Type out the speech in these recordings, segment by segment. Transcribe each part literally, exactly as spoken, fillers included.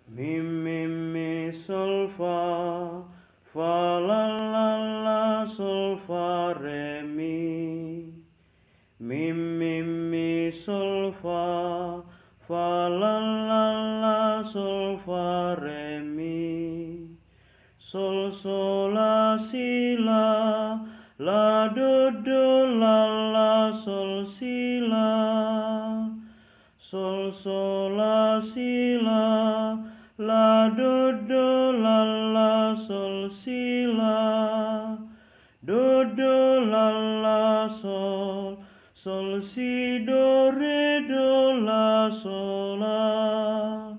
Mi, mi, mi, sol, fa, fa, la, la, la, sol, fa, re, mi. Mi, mi, mi, sol, fa, fa, la, la, la, sol, fa, re, mi. Sol, sol, la, si, la, la, do, do, la, la, sol, si, la. Sol, sol, la, si, la, la, do, do, la, la, sol, si, la. Do, do, la, la, sol, sol, si, do, re, do, la, sol, la.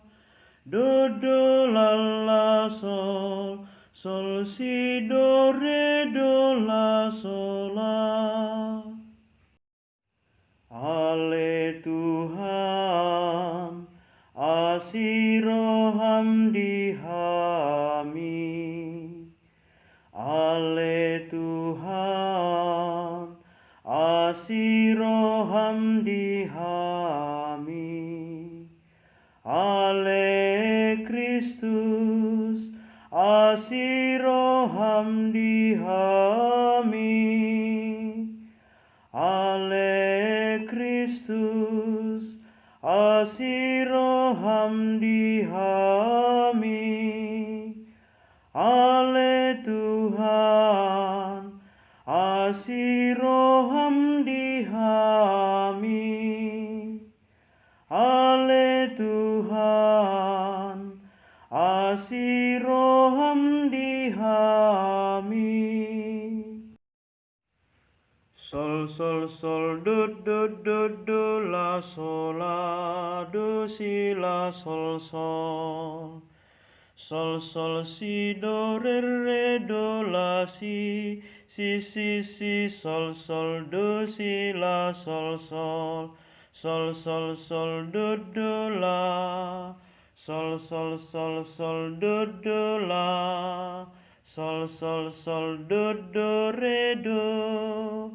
Do, do, la, la, sol, sol, si, do, re, do, la, sol, la. Ale Tuhan, asi roham di hami. Ale Tuhan, asi roham di hami. Ale Kristus, asi roham di hami. Ale Kristus, asi roham di hami. Ale Tuhan, asi roham di hami. Ale Tuhan, asi roham di hami. Sol, sol, sol, do, do, do, do, la, sol, la, do, si, la, sol, sol. Sol, sol, si, do, re, re, do, la, si, si, si, si, sol, sol, do, si, la, sol, sol. Sol, sol, sol, do, do, la. Sol, sol, sol, sol, do, do, la. Sol, sol, sol, do, do, re, do.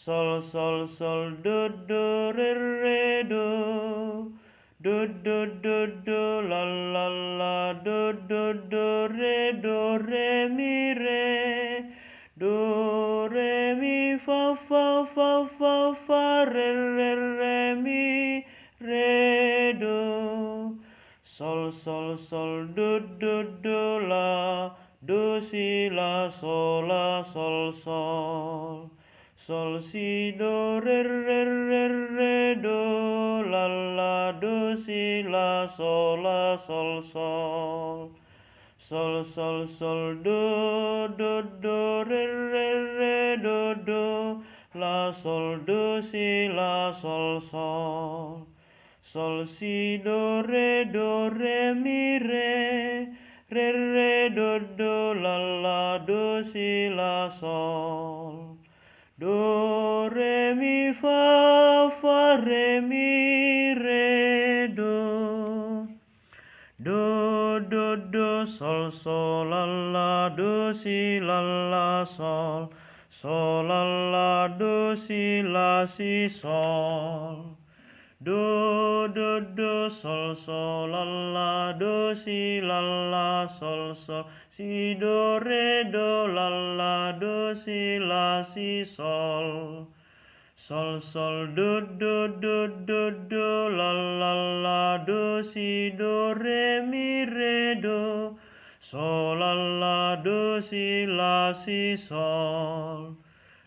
Sol, sol, sol, do, do, re, re, do. Do, do, do, do, la, la, la, do, do, do, re, do, re, mi, re. Do, re, mi, fa, fa, fa, fa, fa, re, re, re, mi, re, do. Sol, sol, sol, do, do, do, la, do, si, la, sol, la, sol, sol. Sol, si, do, re, re, re, re, do, la, la, do, si, la, sol, la, sol, sol. Sol, sol, sol, do, do, do, re, re, re, do, do, la, sol, do, si, la, sol, sol. Sol, si, do, re, do, re, mi, re, re, re, do, do, la, la, do, si, la, sol. Do, re, mi, fa, fa, re, mi, re, do. Do, do, do, sol, sol, la, la, do, si, la, la, sol. Sol, la, la, do, si, la, si, sol. Do, do, do, sol, sol, la, la, do, si, la, la, sol, sol. Si, do, re, do, la, la, do, si, la, si, sol. Sol, sol, do, do, do, do, do, la, la, la, do, si, do, re, mi, re, do. Sol, la, la, do, si, la, si, sol.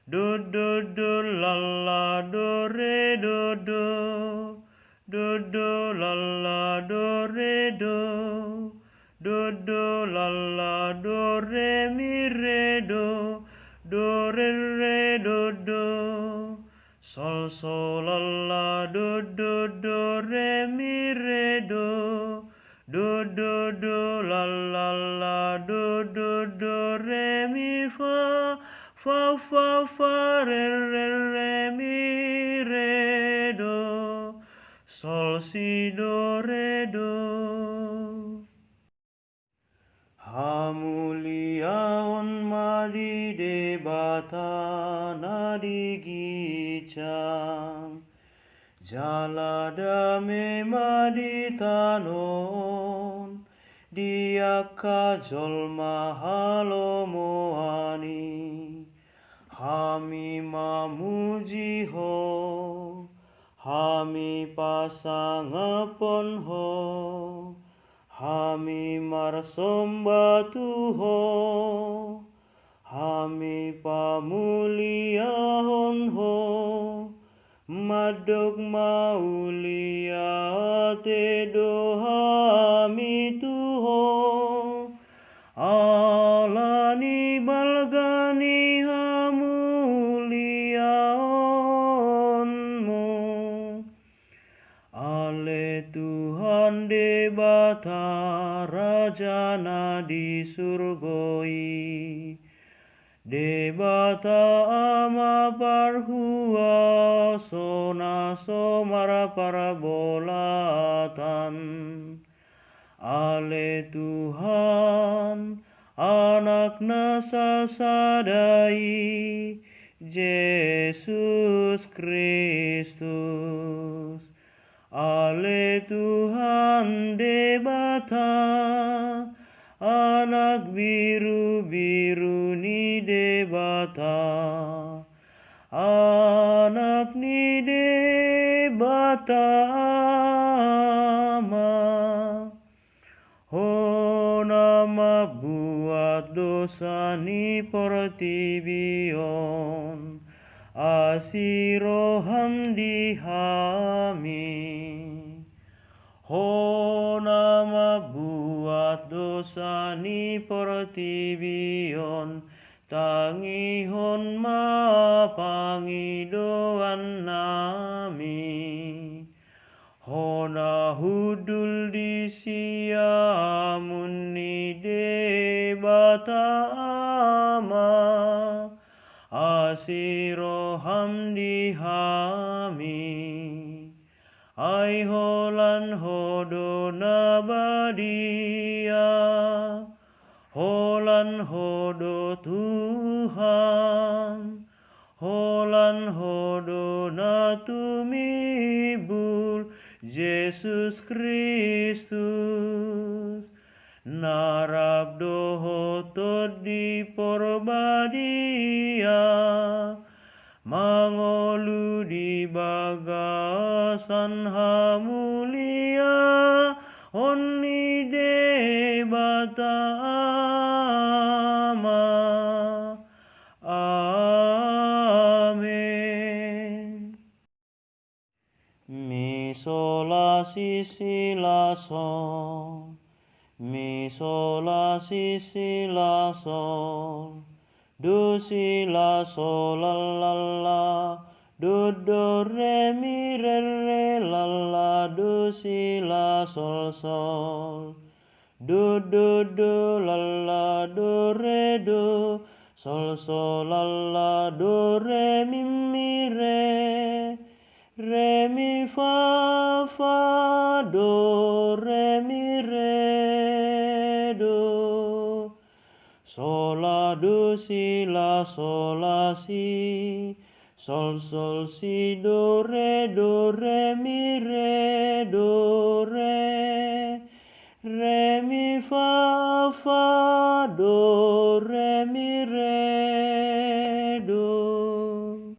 Do, do, do, la, la, do, re, do, do. Do, do, la, la, do, re, do. Do, do, la, la, do, re, mi, re, do. Do, re, re, do, do. Sol, sol, la, la, do, do, do, re, mi, re, do. Do, do, do, la, la, la, do, do, do, re, mi, fa. Fa, fa, fa, re, re, re, mi, re, do. Sol, si, do, re, do. Hamuliaon ma di Debata na di ginjang. Jala dame ma di tano on. angka jolma halomoan i. Hami mamuji Ho, hami pasangaphon Ho, hami marsomba tu Ho, hami pamuliahon Ho, mandok mauliate do hami tu Ho, ala ni balga ni hamuliaonMu. Ale Tuhan Debata, Raja na di surgo i, Debata Ama parhuaso na so marparbolatan. Ale Tuhan, Anak na sasada i, Jesus Kristus. Ale Tuhan Debata, Anak birubiru ni Debata, Anak ni Debata Ama. Ho na mambuat dosa ni portibi on, asi roham di hami. Ho na mambuat dosa ni portibi on, tangihon ma pangidoannami. Ho na hundul di siamun ni Debata Ama, asi roham di hami. Ai holan Ho do na badia, holan Ho do Tuhan, holan Ho do na tumimbul, Jesus Kristus. Na rap dohot Tondi Porbadia, mangolu di bagasan hamuliaon ni Debata Ama. Amen. Mi sola si si la sol, mi sola si si la sol, do si la sol la la la, do do re mi re re la la, do si la sol sol. Do do do la la do re do, sol sol la la do re mi mi re, re mi fa fa do re mi re do. Sol la do si la sol la si, sol sol si do re do re mi re do re, re mi fa fa do re mi re do.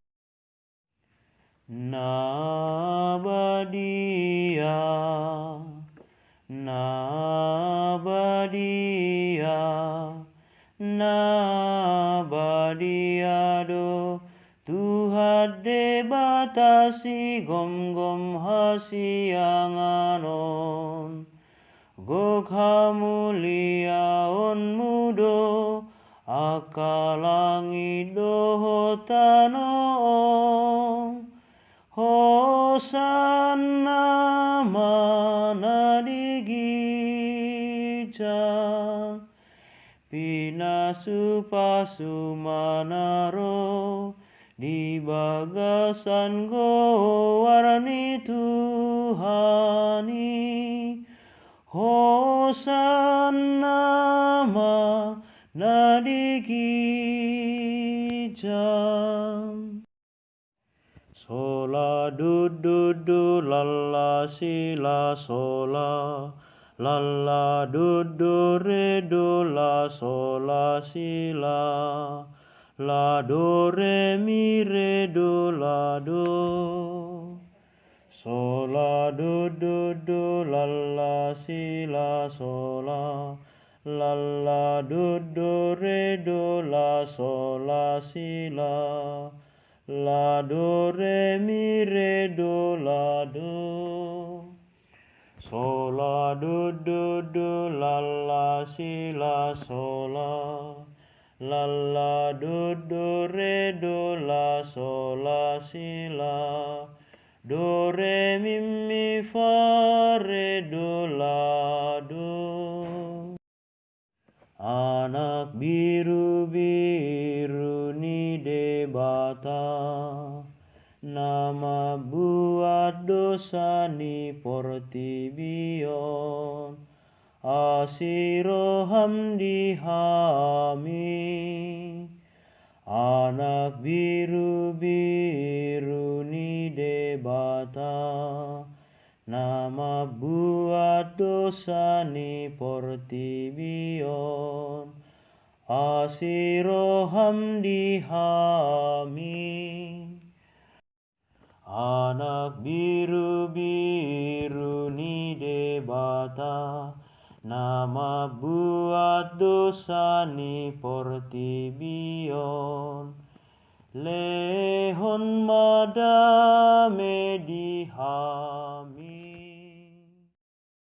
Na badia, na badia, na badia do Tuhan Debata sigomgom hasiangan on. Gok hamuliaonmu do angka langit dohot tano on. Hosanna ma na di ginjang. Pinasupasu ma na ro di bagasan goar ni Tuhan i. Hosanna ma na di ginjang. Sol la do do do la la si la sol la, Lala do do re do la so la si la. La do re mi re do la do. So la do do do lala si la so la. Lala do do re do la so la si la. La do re mi re do la do. So la do do do lala si la so la. Lala do do re do la so la si la. Do re mi mi fa re do la do. Anak birubiru ni Debata, na mambuat dosa ni portibi on, asi roham di hami. Anak birubiru ni Debata, na mambuat dosa ni portibi on, asi roham di hami. Anak birubiru ni Debata, na mambuat dosa ni portibi on, lehon ma dame di hami.